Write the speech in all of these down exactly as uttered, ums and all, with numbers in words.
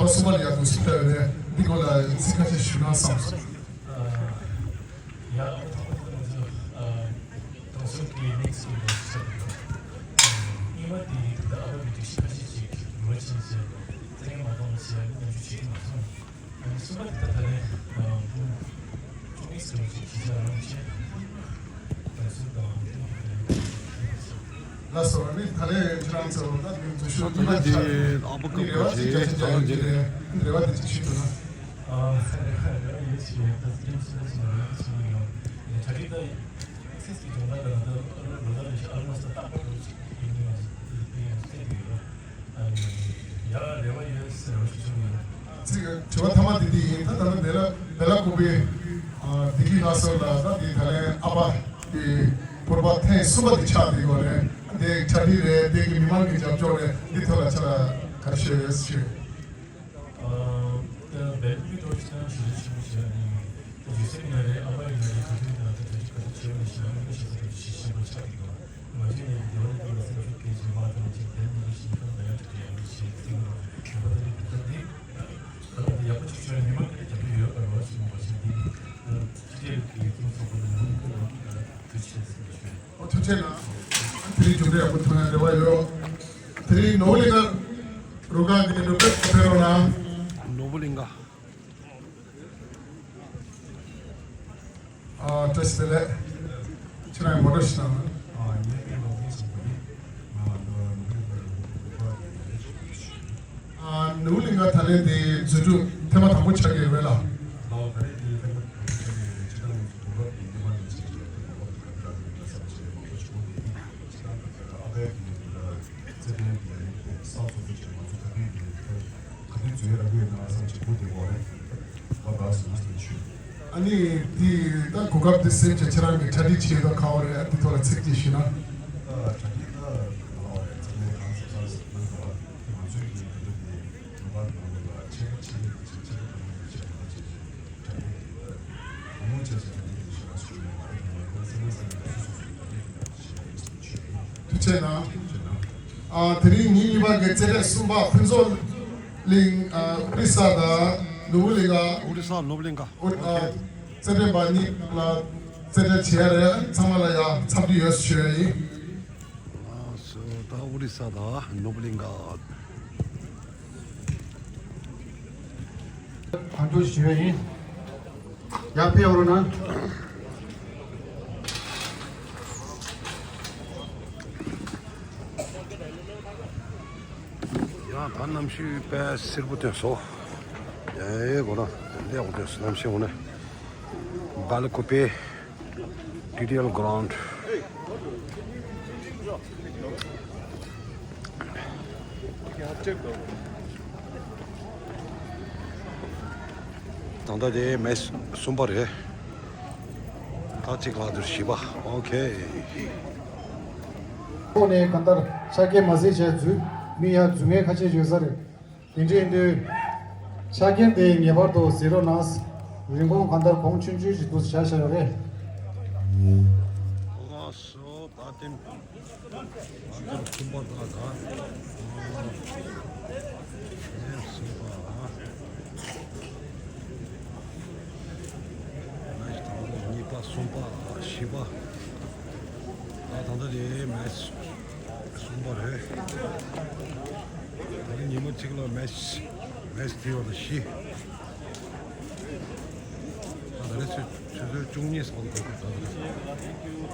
གསུམ་པ་ལ་ཡར་འདུག་སེ་ཕེབས་རེད། འདི་སྐོར་ལ་ཚིག་ཁ་ཤས་ཞུ་ན་བསམ་སོང་། ཡ། ཨ་ཐོག་མ་དེ་ང་ཚོ་ཨ་དེང་སང་གི་དམིགས་སུ་ཡོད་པ་ཞིག་ཆགས་ཡོད། གཉིས་པ་དེ་ད་ལྟ་ཨ་ཕ་གི་སྒྲིག་གཞི་ཁ་ཤས་ཤིག་འགྱུར་བ་ཕྱིན་བྱས་རྩ་འགེངས་མ་བཏང་བ་བྱས་ནས་ཉམས་ཞིབ་བྱེད་ཀྱི་མ་སོང་། ཨ་ནི་གསུམ་པ་དེ་ད་ད་ལན་ཨ་ཕུང་བཅུ་གཉིས་ཙམ་ཞིག་གཞི་བཞག་རང་བྱས། དེང་སང་དང་ལགས་སོ། ཨ་ནི་ད་ལན་ཁྱེད་རང་ཚོ་ད་དེ་ཚོ་ཤོད། ད་གཉིས་པ་ལྟ་ཆགས་དེ་ཨ་ཕ་ནི་རེ་བ་ཅིག་བརྒྱ་ཆ་བརྒྱ་ཡོད་ཀྱི་རེད། རེ་བ་དེ་ཅིག་ཞུས་ཐུབ་ན། ཨ་རེ་བ་ཡོད་ཞེས་ད་སྐྱེམས་སུ་ཞིག་ཡོད་ཀྱི་ཡོད། གྲ་སྒྲིག་ད་སེམས་ཀྱི་སྦྱོང་བརྡར་དང་ད་ལོ་ཟླ་ལས་ཤ་ཨལ་མོ་སི་ཏ་རྟག་པར་འགྲོ་ཅིག་ཡིན་ནི་མ་ཟད་ཡིན་ནི་ཡང་སྐད་དུ་ཡོད། ཨ་ནི་ཡ་རེ་བ་ཡོད་ཟེར་བ་ཞིག་བྱུང་ཡོད། ཚིག་དྲི་བ་མཐའ་མ་དེ་འདི་ཡིན། ད་ད་ལྟ་བེ་ལ་བེ་ལ་ཀུ་པེ་བདེ་སྐྱིད་ལྷ་གསོལ་ལ་ད་འདི་ད་ལན་ཨ་ཕ་གི་ཕུར་པ་ཐེངས་གསུམ་པ་དེ་ཆགས་བསྡད་ཡོད་རེད། འདི་གྲ་སྒྲིག་རེད། འདི་གི་མི་མང་གི་རྒྱབ་སྐྱོར་རེད། འདི་ཐོག་ལ་ཆ་ལ་ག་རེ་ཞུ་ཡོད་ཞུ། ཨ་ད་བེ་ལ་ཀུ་པེ་ཏོ་ཆེན་ཞུ་ཆེན་མོ་ཞུ་ཡ་ནི། ད་ཡུལ་སྲོལ་ཡིན་ན་རེད། ཨ་ཕ་ཡིན་ན་རེད། ག་དུས་ཡིན་ན་ད་གྲ་སྒྲིག་ག་ཚོད་བྱས་ཡོད་ན་ཞེ་དྲག་མི་ཤེས་ས་ད་ཞིབ་ཞིབ་པོ་ཆགས་ཀྱི་འདུག་ང་ཚོའི་ནས་བདེ་བ་ལ་སེམས་ཤུགས་སྐྱེད་ཅིང་མ་དང་ཅིག་དེ་ནི་ཞིང་ཁམས་ལ་ཡང་དྲི་ཡང་ཞིག་ཅིག་ལ་ཡང་པ་དང་ཡང་པ་ཅིག་ཆོས་ཉི་མ་ཀ་རྒྱབ་ཀྱི་ཡོད་པར་བ་ཞིག་མ་ཞིག་འདི་ནི་ཅི་ཡང་གི་ཀུན་སོགས་པ་ལ་ཡང་ཀུན་ལ་དུ་ཆེ་ཟིན་ཞུ། ཨོ་ཐུགས་རྗེ་གནང་། དེ་རིང་རྒྱུ་འབྲས་ཡག་པོ་ཐོན་ཡ་རེ་བ་ཡོད། དེ་རིང་ནོར་བུ་གླིང་ག་རུ་ཁག་གི་འགྲོ་ཕེབས་ཕེབས་རོགས་གནང་། ནོར་བུ་གླིང་ག་ཨ་བཀྲ་ཤིས་བདེ་ལེགས། ཁྱེད་རང་ངོ་སྤྲོད་ཞིག་གནང་། ཨ་ངའི་མིང་ནོར་བུ་གླིང་ག་ཟེར་གྱི་ཡིན། ང་ནོར་བུ་གླིང་ག་རུ་ཁག་གི་ལས་བྱེད་པ་ཞིག་ཡིན། ཨ་ནོར་བུ་གླིང་ག་ད་ལན་དེ་འཛུལ་གྲུབ་ཐེངས་མ་དང་པོ་ཆགས་ཀྱི་རེད་ལ། ལའོ་ད་རེས་དེ་ཐེངས་མ་དང་པོ་ཆགས་ཀྱི་རེད། སྤྱིར་བཏང་ང་ཚོ་གོ་སྐབས་དེ་ཉི་མ་ནས་བྱས་ཀྱི་ཡོད་དེ་གོ་སྐབས་དེ་ག་འདྲ་རེད་ལ་བསམ་བྱས་མང་པོ་ཞིག་འོང་དེ་ཡིན། སྤྱིར་བཏང་ད་ལྟ་ཨ་ཕའི་གི་རྩེད་འགྲན་དེ་ཡིན་དེ་གསར་བཟོ་བཟོ་བྱས། ང་ཚོ་ད་ལྟའི་དེ་ག་དུས་འཛུལ་ཡ་རག་གི་ཡོད་ན་བསམ་བྱས་འོ་དེ་འོ་རེད། ཨ་ནི་དེ་ད་གོ་སྐབས་དེ་ཟིན་བྱས་ཁྱེད་རང་གི་གྲ་སྒྲིག་བྱེད་ཡ་ག་བ་རེད། ཨ་དེ་ཐོག་ལ་ཚིག་གཅིག་ཞུས་ན། ད་གྲ་སྒྲིག་ད་ག་བ་རེད། ཚང་མས་གང་ཟེར་གང་ཟེར་གནང་ག་བ་ང་ཚོའི་གི་དེ་འདྲ་དེ་ལོ་པར་ནང་ལོ་ལ་ཆེད་ཁ་ཆེད་ལས་ཀྱི་ཆེད་ཁ་གང་ལ་ཆེད་ཁ་ཆེད་ཆེད་གྲ་སྒྲིག་དེ་ད་བུ་མོ་ཆེ་ཆེ་གྲ་སྒྲིག་དེ་ཞེ་དྲག་སུ་ཞུ་མེད་པ་རེད། ང་ཚོ་སེམས་ལ་སེམས་ལ་སུ་སུ་སུ་གྲ་སྒྲིག་དེ་ཞེ་དྲག་ཡིན་ཞུ་ཡིན། ཐུགས་རྗེ་གནང་། ཐུགས་རྗེ་གནང་། ཨ་དེ་རིང་ཉིན་གཉིས་པ་གི་རྩེད་འགྲན་གསུམ་པ་ཕུན་ཚོགས་གླིང་ཨ་ཨོ་རི་ས་དང་ནོར་བུ་གླིང་ག་ཨོ་རི་ས་ནོར་བུ་གླིང་ག་ཨོ་ཨ་ཨོ་ཁེ། རྩེད་འགྲན་པ་གཉིས་ལ་རྩེད་འགྲན་བྱེད་ཡ་རེད། ཚང་མ་ལ་ཡ་འཚམས་འདྲི་ཡོད་ཞུ་ཡ་ཡིན། ཨ་སོ་ད་ཨོ་རི་ས་དང་ནོར་བུ་གླིང་ག་གང་འདྲ་ཞུ་ཡ་ཡིན། ཡར་ཕེབས་རོགས་གནང་། ཡང་ད་གནམ་གཤིས་དཔེ་སེར་པོ་ཐོན་སོང་། ཡ་ཡ་གོ་ན་ལེགས་པོ་ཐོན་སོང་། གནམ་གཤིས་འོ་ན་བལ་ཀོ་པེ། ཊི་ཌི་ཨེལ་གྷི་རའུན་ཌི། ད་ལྟ་དེ་མེཆ་གསུམ་པ་རེད། ད་གཅིག་ལྷག་དུ་བཞི་པ། ཨོ་ཁེ། ཁོ་ནས་གང་ལྟར་ཆ་རྐྱེན་མ་ཟད་བྱས་འཛུལ་མི་ཡ་འཛུལ་མཁན་ཁ་ཤས་ཡོད་ས་རེད། དེ་འདྲ་ཡིན་དུས་ཆ་རྐྱེན་དེ་ངེས་པར་དུ་གཟིགས་རོགས་གནང་། རིན་གོང་གང་ལྟར་གོང་ཆུང་ཆུང་ཞིག་ཏུ་བཞག་བཞག་ཡོད་རེད། ཨོ་སོ་ད་ལྟེམ། ཨ་ནི་གསུམ་པ་དག་དང་། ཨ་ནི་གསུམ་པ། ཨ་ནི་དང་པོ་གཉིས་པ་གསུམ་པ་བཞི་པ། ད་ད་ལྟ་དེ་མེཆ་གསུམ་པ་རེད། ད་ནི་ཉིན་མོ་གཅིག་ལ་མེཆ་མེཆ་དེ་བར་དུ་བཞི། ད་ད་རེས་ཆུ་ཆུ་ཚོད་བཅུ་གཉིས་ཙམ་འགོར་གི་འདུག་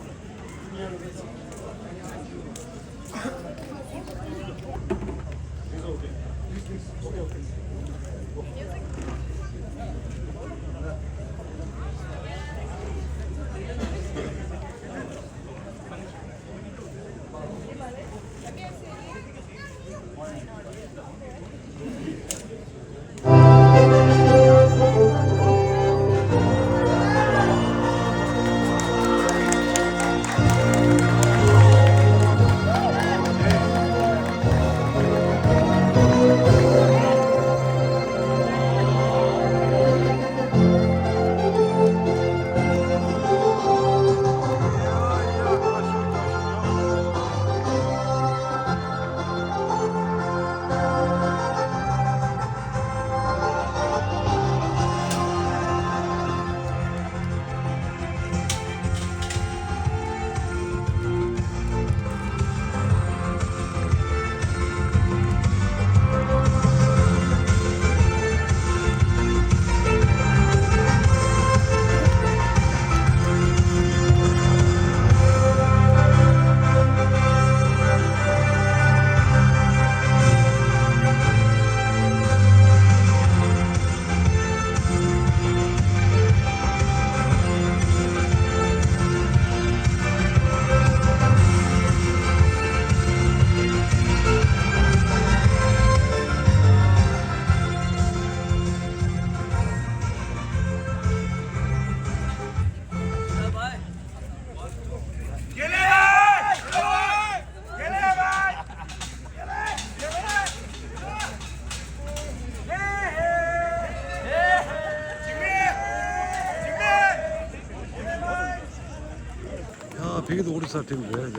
ཨོ་རི་ས་ཊིམ་རེད།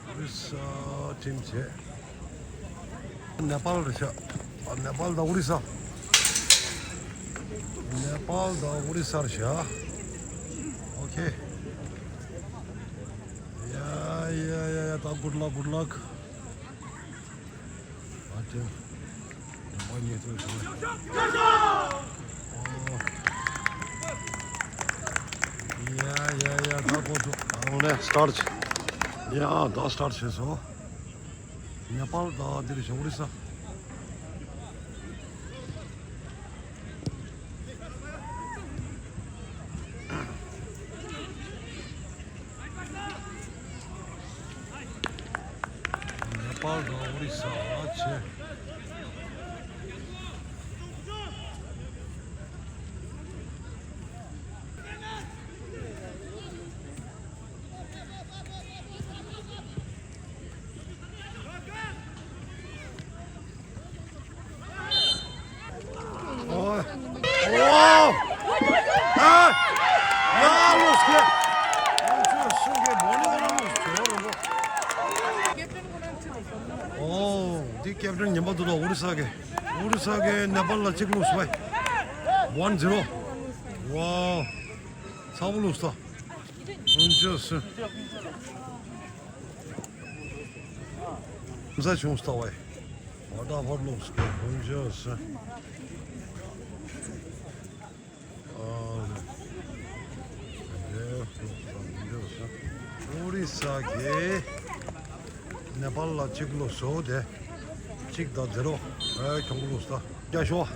ཨོ་རི་ས་ཊིམ་བྱས། ནེ་པཱལ་རེད་ཤག་ཨ། ནེ་པཱལ་དང་ཨོ་རི་ས། ནེ་པཱལ་དང་ཨོ་རི་ས་རེད་ཤག་ཨོ་ཁེ། ཡ་ཡ་ཡ་ཡ། ད་good luck, good luck. ཨ་ཅེ། ཨོ་ཉེ་ཚོ་ཞིག་ཡ་ཡ་ཡ། ད་གོ་ཚོ་ཨ་ནེ་སི་ཊར་ཊི་བྱས། ཡ་ད་སི་ཊར་ཊི་བྱས་སོང་། ནེ་པཱལ་དང་འདིར་ཞོག་རི་ས། ནེ་པཱལ་དང་ཨོ་རི་ས་བྱས། ཨོ། ཨོ། ཨ། ཡ་ལོ་སྐད། ཨོ་ཚོ་སུ་གེ་བོ་ནི་ག་ལ་ལོ་ཚོ་རོ། ཨོ། འདི་ཀེབ་ཊན་ཉན་པ་འདུག་ད། ཨོ་རི་ས་གེ། ཨོ་རི་ས་གེ་ནེ་པཱལ་ལ་གཅིག་ལོ་སུ་བའི། ཝན་ཛི་རོ། ཝའོ། ཚ་བོ་ལོ་སུ་ད། ཨོ་ཚོ་སུ། ས་བྱུང་སྟ་བའི། ཝ་ད་ཧོར་ལོགས་སུ་ཧོང་ཇོ་སི། ཨོ་རི་ས་གི་ནེ་པཱལ་ལ་གཅིག་ལོ་བཟོ་དེ། གཅིག་དང་ཛེ་རོ། ཨེ་གྱོང་གུད་ལོགས་སུ་ད། རྒྱ་ཤོག་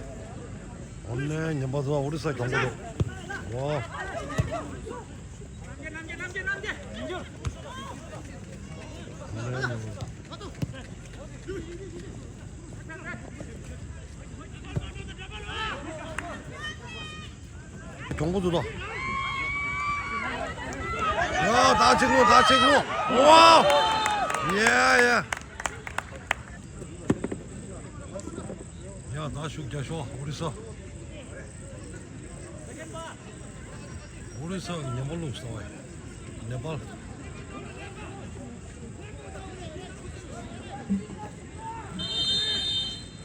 ཨོ་ནེ་ཉན་པ་ཚོ་ཨོ་རི་ས་གྱོང་གུད་ལོགས། ཝ། གྱོང་པོ་འདུག་ད། ཡ་ད་ཅིག་ལོ་ད་ཅིག་ལོ། ཝའོ། ཡ་ཡ། ཡ་ད་ཤུགས་རྒྱག་ཤོག་ཨོ་རི་ས། ཨོ་རི་ས་གི་ཉམས་པ་ལོག་སོང་བས། ནེ་པཱལ།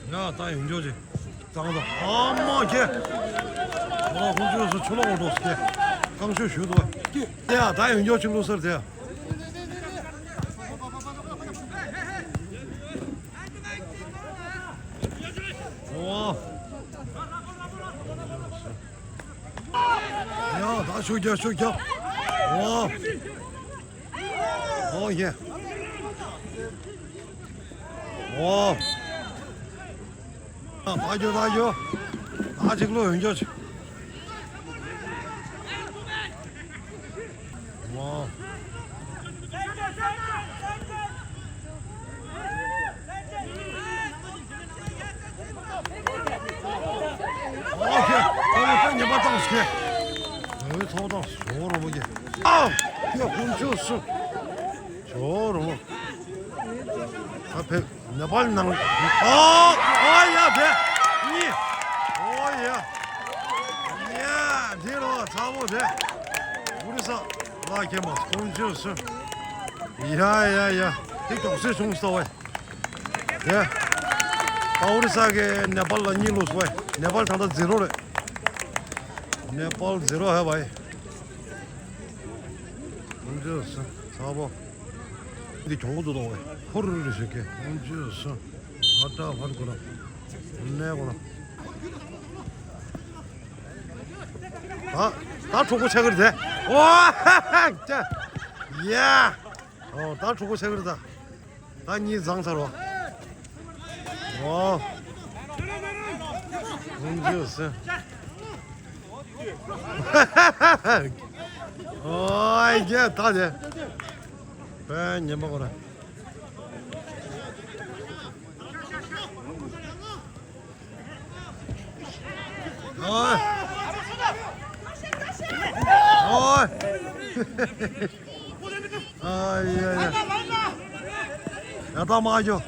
ཡ་ད་ཡོང་ཆོག་ཅིག་ཙང་ཙང་ཨ་མ་ཁྱེད། ཁོ་རང་ཁོང་ཚོས་སུ་ཆུ་ལོག་འགྲོ་སྐད། རྐང་ཤོད་ཞུ་འདུག་བས། དེ་ཡ་ད་ཡོང་ཆོག་ཅིག་ལོ་སར་དེ་ཡ། ཨོ། ཡ་ད་ཤུགས་རྒྱག་ཤུགས་རྒྱག་ཨོ། ཨོ་ཡེ། ཨོ། ད་རྒྱུ་ད་རྒྱུ། ད་ཅིག་ལོ་ཡོང་རྒྱུ་ཅིག་ཨོ། ཨོ་ཁེ། ཨོ་ཁེ་ཉེས་པ་བཏང་སྐད། ཨོ་ཚོགས་དང་ཞོ་རོ་མོ་ཁེ། ཨ། ཁེ་ཁོང་ཆོས་སུ། ཞོ་རོ་མོ། ཨ་ཕེབས། ནེ་པཱལ་ནང་། ཨོ། ཨོ་ཡ་དེ། གཉིས། ཨོ་ཡ། ཡ་དེ་རོ་ཚ་བོ་དེ། ཨོ་རི་ས་ལ་ཁེ་མ་ཁོང་ཆོས་སུ། ཡ་ཡ་ཡ། དེ་མགྱོགས་སེ་བྱུང་སོང་བས། དེ། ཨོ་རི་ས་གི་ནེ་པཱལ་ལ་གཉིས་ལོག་སོང་བས། ནེ་པཱལ་ད་ལྟ་ཛི་རོ་རེད། ནེ་པཱལ་ཛི་རོ་ཧ་བའི། ཁོང་ཆོས་སུ། ཚ་བོ། འདི་གྱོང་པོ་འདུག་དོ་བས། ཧུར་རེ་ཞིག་གི། ཁོང་ཆོས་སུ། ཨ་ཏྲ་ཧར་གོ་ལ། ནེ་གོ་ལ། ད་ད་གྲོགས་པོ་ཆགས་ཀྱི་རེད་དེ། ཨོ་ཧ་ཧ་ཀྱ། ཡ། ཨོ་ད་གྲོགས་པོ་ཆགས་ཀྱི་རེད་ད། ད་གཉིས་བཟང་ཚར་བ། ཨོ། ཁོང་ཆོས་སུ། ཨོ་ཡ་ད་དེ། པའི་ཉན་པ་གོ་ར། ཨོ། ཨོ། ཨ་ཡ་ཡ། ཡ་ད་མ་ཡོ།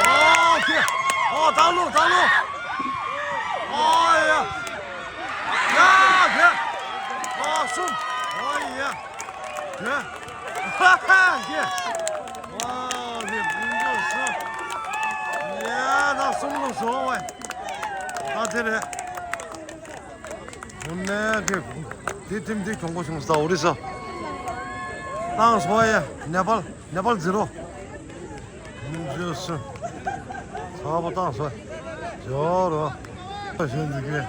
ཨོ་ཁེ། ཨོ་ད་ལོ་ད་ལོ། ཨོ་ཡ། ཡ་ཁེ། གསུམ། ཨོ་ཡ། ཡ། ཧ་ཧ་ཡ། ཝའོ་དེ་ཕུང་ཇོ་གསུམ། ཡ་ད་གསུམ་ལོ་སོ་ཝའི། ད་དེ་རེད། དངོས་གནས་དེ་དེ་ཊིམ་དེ་གྱོང་པོ་བྱུང་ས། ཨོ་རི་ས། བཏང་སོ་ཡ། ནེ་པཱལ། ནེ་པཱལ་ཛི་རོ། ཕུང་ཇོ་གསུམ། ཚ་པོ་བཏང་སོ། ཇོ་རོ། གཞོན་འཛིན་གི།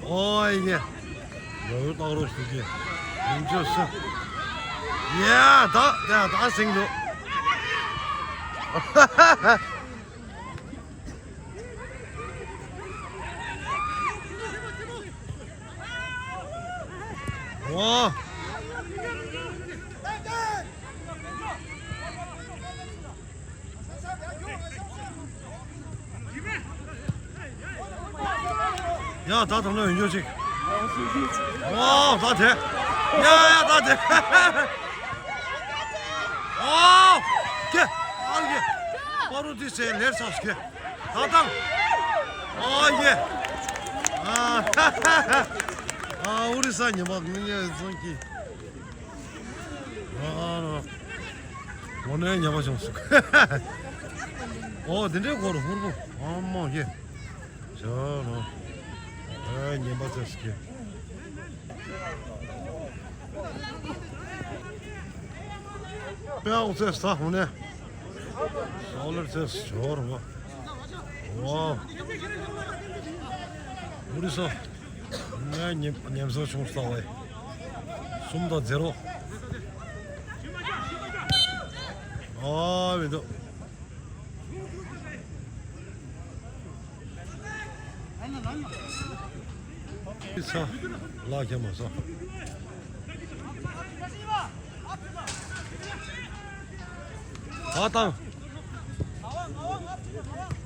ཨོ་ཡེ། ཡོ་ཡོ་བཏང་རོགས་ཞུ་གི། ཕུང་ཇོ་གསུམ། ཡ་ད་ད་ད་སིང་འདུག་ཝ། ཡ་ད་དང་ན་ཡོད་ཉོ་ཅིག་ཝ་ད་དེ། ཡ་ཡ་ད་དེ། ཝ། ཀེ། ཨ་ལ་ཀེ། པ་རུ་དི་སེ་ལེར་སོགས་ཀེ། ད་དང་། ཨོ་ཡེ། ཨ་ཧ་ཧ་ཧ། ཨ་ཨོ་རི་ས་ཉི་མ་ངུ་ཉེ་ཙོང་གི། ཨ་རོ། ངོ་ནས་ཉེ་མ་བྱུང་སུ། ཨོ་དེ་འདྲའི་སྐོར་ཧུར་པོ་ཨ་མ་ཡེ། ཇོ་རོ། ཨ་ཉེ་མ་ཙེ་སི་ཀེ། དཔེ་ཨོ་ཙེ་ས་ཧུ་ནེ། སོ་ལར་ཙེ་ཞོར་བ། ཝའོ། ཨོ་རི་ས། ངའི་ཉེ་ཉེ་ས་བྱུང་ས་བའི། གསུམ་དང་ཛེ་རོ། ཨ་མི་འདུག་ས། ལ་ཁྱེད་མ་ས། ད་དང་།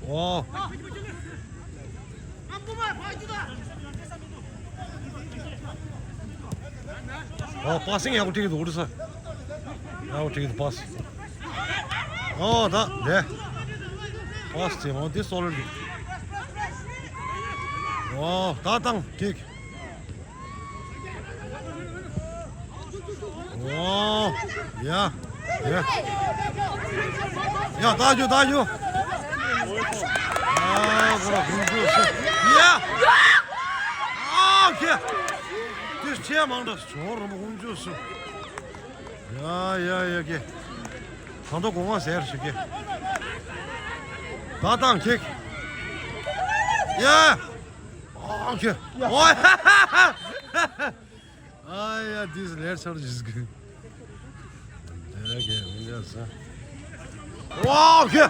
ཨོ། ཨོ་པ་སིང་ཡག་པོ་ཁྲིད་ཀྱི་འདུག་ཨོ་རི་ས། ཡག་པོ་ཁྲིད་ཀྱི་འདུག་པ་སིང་། ཨོ་ད་ལེ། པ་སིང་ཨོ་འདི་སོ་ལར་འདུག་ཨོ་ད་དང་ཁིག་ཨོ། ཡ། ཡ། ཡ་ད་རྒྱུ་ད་རྒྱུ། ཨ་ཁོ་ར་ཧུང་ཅུ་སུ། ཡ། ཨ་ཁེ། དེ་ཆེ་མང་དྲགས་ཇོ་རོ་མོ་ཧུང་ཅུ་སུ། ཡ་ཡ་ཡ་ཀེ། ད་ལྟ་གོང་མ་ཟེར་ཞིག་ཀེ། ད་དང་ཁེ། ཡ། ཨ་ཁེ། ཨོ། ཨ་ཡ་དིས་ལེར་ཆར་ཇིས་གི། དེ་ར་གེ་མི་འདྲ་ས། ཝའོ་ཁེ།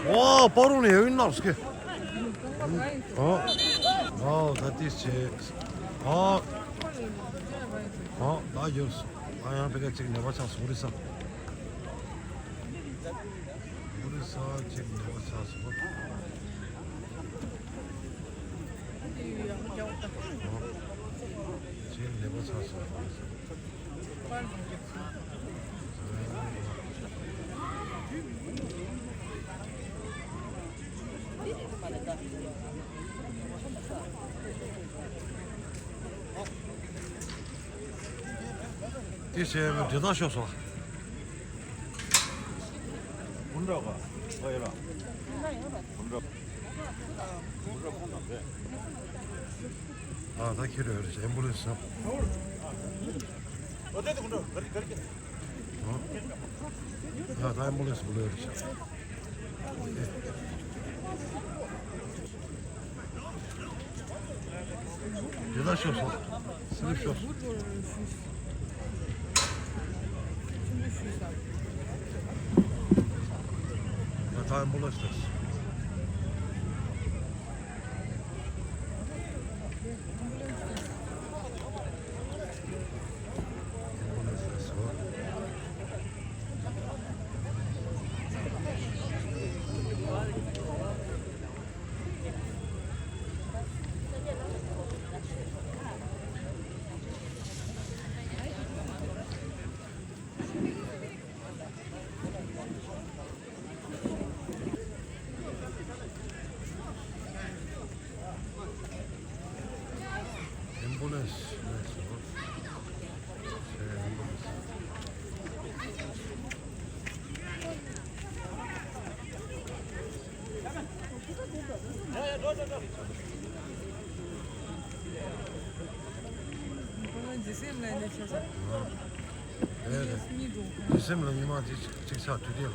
ཝའོ་པ་རུང་ནས་ཡོད་ནག་སུ་ཁེ། ཨོ། ཝའོ་ད་དིས་ཆེ། ཨོ། ཨོ་ད་ཡོད་སུ། ཨ་ཡང་ཕེ་ཀ་ཅིག་ནེ་པ་ཆགས་སུ་རི་ས། རི་ས་ཅིག་ནེ་པ་ཆགས་སུ། ཅིག་ནེ་པ་ཆགས་སུ། དེ་བྱས་ནས་འབྲེལ་ཐག་ཤོར་སོང་། ཨ་ད་ཁྱེར་ཡོད་རེད། ཨེམ་བུ་ལན་སི། ཨ་ད་ཨེམ་བུ་ལན་སི་བུ་ལོས་རེད། དེ་ལ་ཤོག་སོང་། སི་ལིབ་ཤོག་སོང་། ད་ཨེམ་བུ་ལན་སི་དེ། ཁོ་ལ་ཇི་སེམས་ལ་ནི་ཆ་ཆ། ཨ། རེད་རེད། གཉིས་འགྲོ། ཇི་སེམས་ལ་ཉི་མ་གཅིག་གཅིག་ཆགས་དུས་དེ་ལ།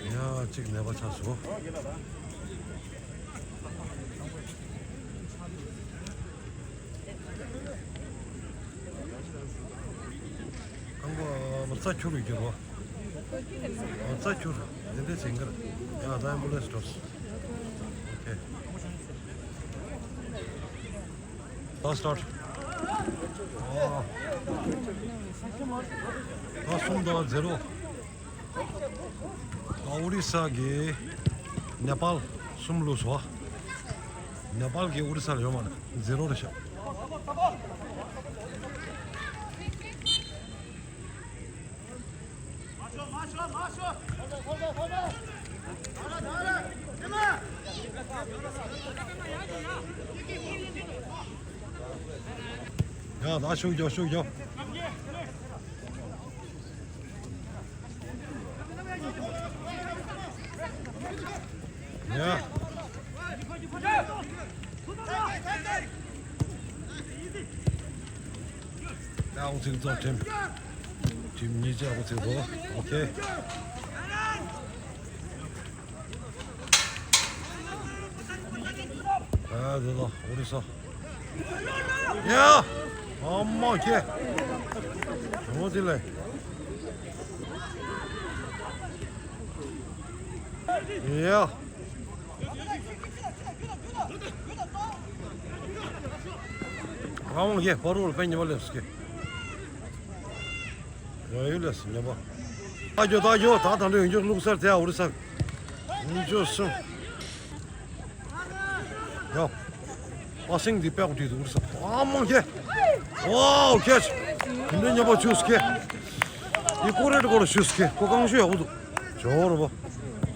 ཡ། གཅིག་ནད་པ་ཆགས་སོང་། རྐང་པ་རྩ་འཁྱུར་རུ་འགྱུར་བ། རྩ་འཁྱུར་འདི་འདྲ་བྱེད་འགར། ཡ། ད་ཨེམ་བུ་ལན་སི་འགྲོ། ཨོ་ཁེ། ད་སི་ཊར་ཊི། ཨོ། ད་གསུམ་དང་ཛེ་རོ། ཨ། ཨོ་རི་ས་གིས་ནེ་པཱལ་གསུམ་བླུགས་སོང་། ནེ་པཱལ་གིས་ཨོ་རི་ས་ལ་ཡོད་མ་རེད། ཛེ་རོ་རེད་ཤག། ཡ། ད་ཤུགས་རྒྱོབ། ཤུགས་རྒྱོབ། ཡ། ཡ། ཨོ་ཚིག་ཚོ་ཊིམ། ཊིམ་གཉིས་ཆ་ཨོ་ཚིག་ཚོ། ཨོ་ཁེ། ཨ། དེ་ལ་ཨོ་རི་ས། ཡ། ཨ་མ་ཁེ། ཨོ་དེ་ལ། ཡ། རང་ལ་ཡ། ཕ་རོལ་པོ་ཉི་མ་སླེབས་སོང་། ཡ། ཡུལ་ལས་ཉེ་པ། ད་རྒྱུ་ད་རྒྱུ་ད་ད་འདྲ་ཡོང་རྒྱུ་བླུག་སར་དེ་ཨོ་རི་ས། ཡོང་རྒྱུ་སུ། ཡ། པ་སིང་འདི་དཔེ་ཨོ་ཏི་འདུག་ཨོ་རི་ས། ཨ་མ་ཁེ། ཝའོ་ཁེ་ཆི། དེ་འདྲ་ཉེ་པ་ཆུ་སྐེ། ཡི་ཀོ་རེད་ཀོ་རེད་ཆུ་སྐེ། ཀོ་གང་ཤུ་ཡག་པོ་འདུག་ཇོ་རུ་བ།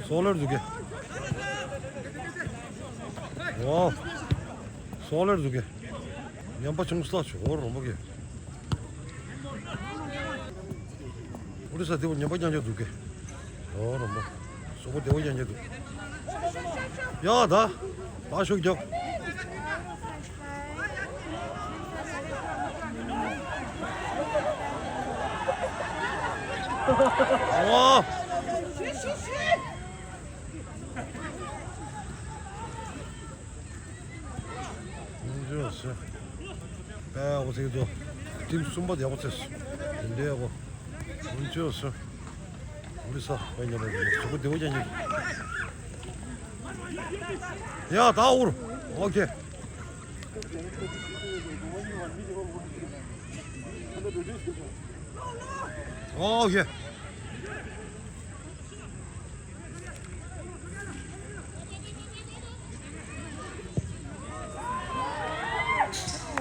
སོ་ལེར་འདུག་གེ། ཝའོ། སོ་ལེར་འདུག་གེ། ཉམས་པ་ཆུང་སླ་ཆུ་ཧོར་རོང་པོ་གེ། ཨོ་རི་ས་དེ་བོ་ཉམས་པ་རྐྱང་རྐྱང་འདུག་གེ། ཧོར་རོང་པོ། སོ་པོ་དེ་བོ་རྐྱང་རྐྱང་འདུག་ཡ་ད། ད་ཤུགས་རྒྱོབ། ཝ། ཨུམ་ཅོ་སི། ཨེ་འོ་ཙི་དོ། ཊིམ་གསུམ་པ་དེ་ཡག་པོ་ཚེས། དེ་འདྲའི་ཡག་པོ། ཨུམ་ཅོ་སི། ཨོ་རི་ས་བས་ཉམས་པ་ཡིན། གཟུགས་པོ་བདེ་བོ་ཅན་གྱི། ཡ་ད་འུར། ཨོ་ཁེ། ཨོ་ཁེ།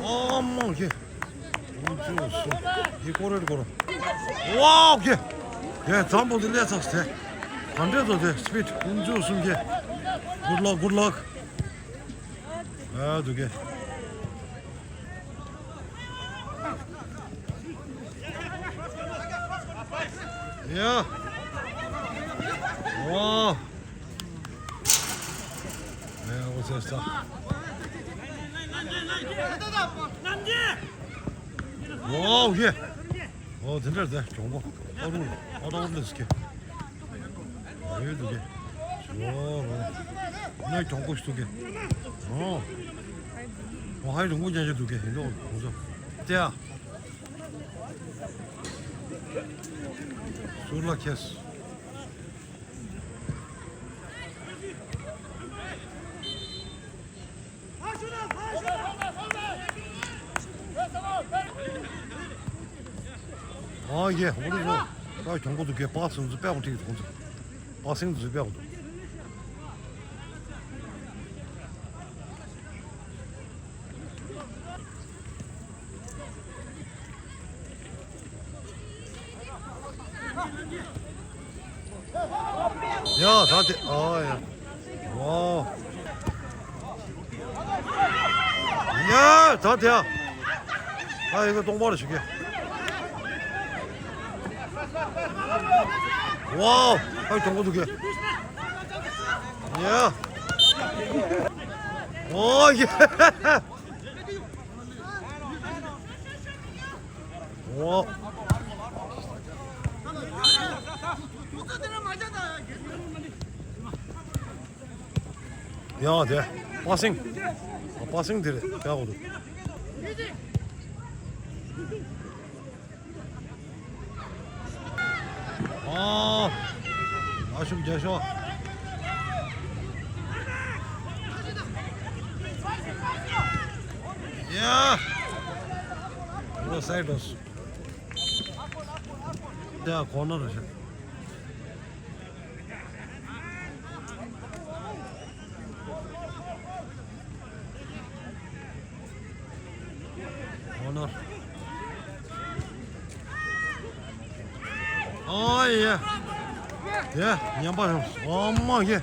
ཨ་མ་ཁེ། ཨུ་ཅུ་སུ། ཡི་ཀོ་རེད་ཀོ་རེད། ཝའོ་ཁེ། ཡ་འཛམ་བུ་གླིང་ལས་ཚགས་ཏེ། ག་འདྲས་བཟོ་དེ་སི་པིཌ། ཨུ་ཅུ་སུ་ཁེ། Good luck, good luck. ཨ་དུ་ཁེ། ཡ། ཝའོ། ཨེ་འོ་ཙེ་ས། ཝའོ་ཡེ། ཨོ་དེ་འདྲ་དེ་གྱོང་པོ། ཨ་རུ་ཨ་རུ་ལེ་སི་ཀེ། ཨེ་དུ་ཀེ། ཝའོ་ཝའོ། ནས་གྱོང་པོ་ཞིག་དུ་ཀེ། ཨོ། ཨོ་ཧའི་རུ་ངུ་ཅན་ཞིག་དུ་ཀེ་ཡིན་འདུག་ཁོང་ཚོ། ཏེ་ཡ། ཟུར་ལ་ཁེས། ཨ་ཡེ། འོ་རེད་ཟོ། ད་གྱོང་པོ་འདུག་གས། པག་སེང་ཚོ་དཔེ་ཁོང་ཁྲིད་འདུག་ཁོང་ཚོ། པག་སེང་ཚོ་དཔེ་འདུག་ཡ། ད་དེ། ཨ་ཡ། ཝའོ། ཡ། ད་དེ་ཡ། ད་ཡི་གེ་སྟོང་པ་ལ་ཞུ་གེ། ཝའོ། ད་གྱོང་པོ་འདུག་གེ། ཡ། ཨོ་ཡེ། ཨོ། ཡ་དེ། པག་སེང་། ཨ། པག་སེང་དེ་རེད། དཔེ་འདུག་ཨ། ཨ་ཤུགས་རྒྱག་ཤོག་ཡ། ཨོ་ཕ་སའིཌ་འགྲོ་སོང་། ཡ། ཁོ་ན་རེད་ཤག་ཨོ་ནར། ཨ་ཡེ། ཡེ། ཉན་པ་ཡོང་། ཨོ་མ་ཡེ།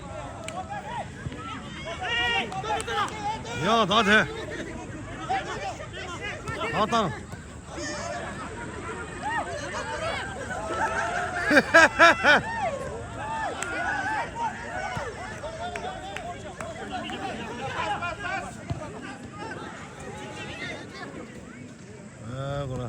ཡ། ད་དེ། ད་བཏང་། ཨ་གོ་ལ།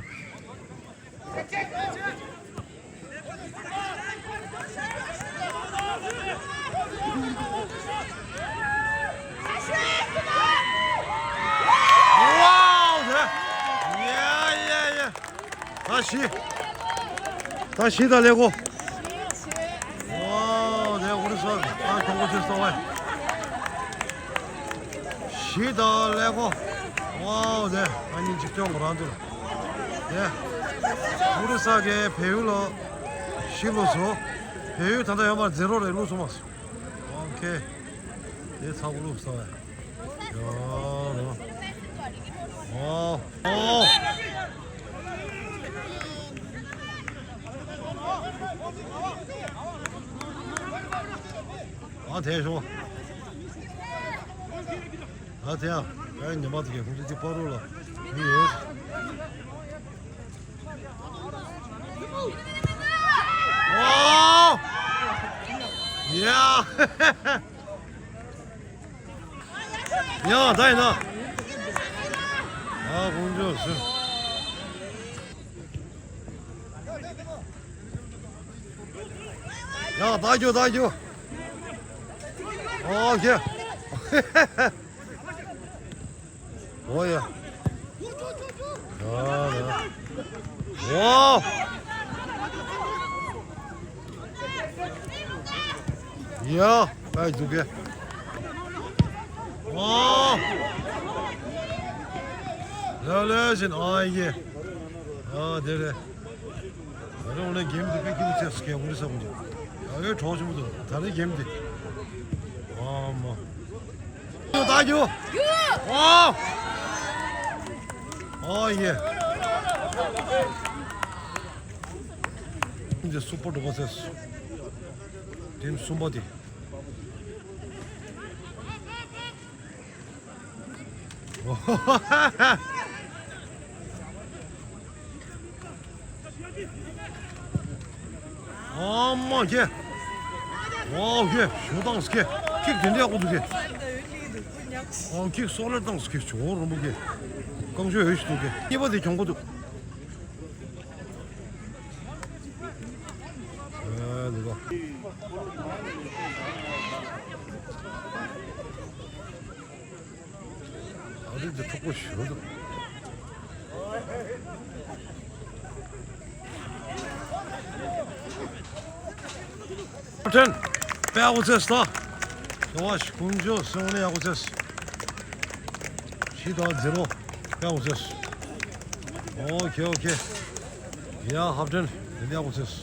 ཝའོ། དེ། ཡ་ཡ་ཡ། ད་བཞི། ད་བཞི་དང་ཀླད་ཀོར། ཝའོ། དེ་ཨོ་རི་ས། ད་གྱོང་པོ་ཆེ་སོང་བས། བཞི་དང་ཀླད་ཀོར། ཝའོ། དེ་ཨ་ནི་གཅིག་སྐྱོང་གི་རང་འདུག་དེ་ཨོ་རི་ས་གིས་བལ་ཡུལ་ལ་བཞི་བླུགས་སོང་། བལ་ཡུལ་ད་ལྟ་ཡོད་མ་རེད། ཛི་རོ་རེད། བླུགས་སོང་མ་སོང་། ཨོ་ཁེ། དེ་ཚ་པོ་བླུགས་སོང་བས། ཡ་ནོ། ཨོ། ཨོ། ཨ་དེ་ཤོག་ཨ་དེ་ཡ། ཨ་ཉི་མ་དེ་གའི་ཁོང་ཚོ་དེ་པ་རུ་ལ་མི་ཡོད། ཨོ། ཡ། ཡ། ད་ཡིན་ན། ཨ་དཀོན་མཆོག་གསུམ། ཡ། ད་རྒྱུག་ད་རྒྱུག་ཨོ་ཁེ། ཨོ་ཡ། ཡ་ཡ། ཝའོ། ཡ། ཨ་འདུག་གེ། ཨོ། ལ་ལ་བཞིན། ཨ་ཡེ། ཨ་དེ་རེད། ད་རེས་འོ་ན་གེམ་འདི་དཔེ་སྐྱིད་པོ་ཆགས་སོང་། ཨོ་རི་ས་ཁོང་ཚོ་ཨ་ཡོད་གྲོགས་ཆེན་པོ་འདུག་ད་རེས་གེམ་འདི། ཨ་མ། ད་རྒྱུག་ཨོ། ཨོ་ཡེ། འདི་སུ་པར་འགྲོ་པ་ཟེར། ཊིམ་གསུམ་པ་དེ། ཨ་མ་ཁེ། ཝའོ་ཁེ། ཞོ་བཏང་སི་ཁེ། ཁིག་དེ་འདྲ་ཡག་པོ་འདུག་ཁེ། ཨ་ཁིག་སོ་ལེར་བཏང་སི་ཁེ། ཇོ་བོ་རིན་པོ་ཁེ། རྐང་ཤོས་འོས་ཤིག་འདུག་ཁེ། གཉིས་པ་དེ་གྱོང་པོ་འདུག་ཨ་འདུག་ག་ཨ་རིག་འདི་འཁྲུག་པོ་ཞེ་པོ་འདུག་ཁྲེན། དཔེ་ཡག་པོ་རྩེས་སོང་། ད། ཡ་ཝ་ཤི། དཀོན་མཆོག་གསུམ་ནས་ཡག་པོ་རྩེས། བཞི་དང་ཛི་རོ། དཔེ་ཡག་པོ་རྩེས། ཨོ་ཁེ་ཨོ་ཁེ། Ja, Haften, in der Office.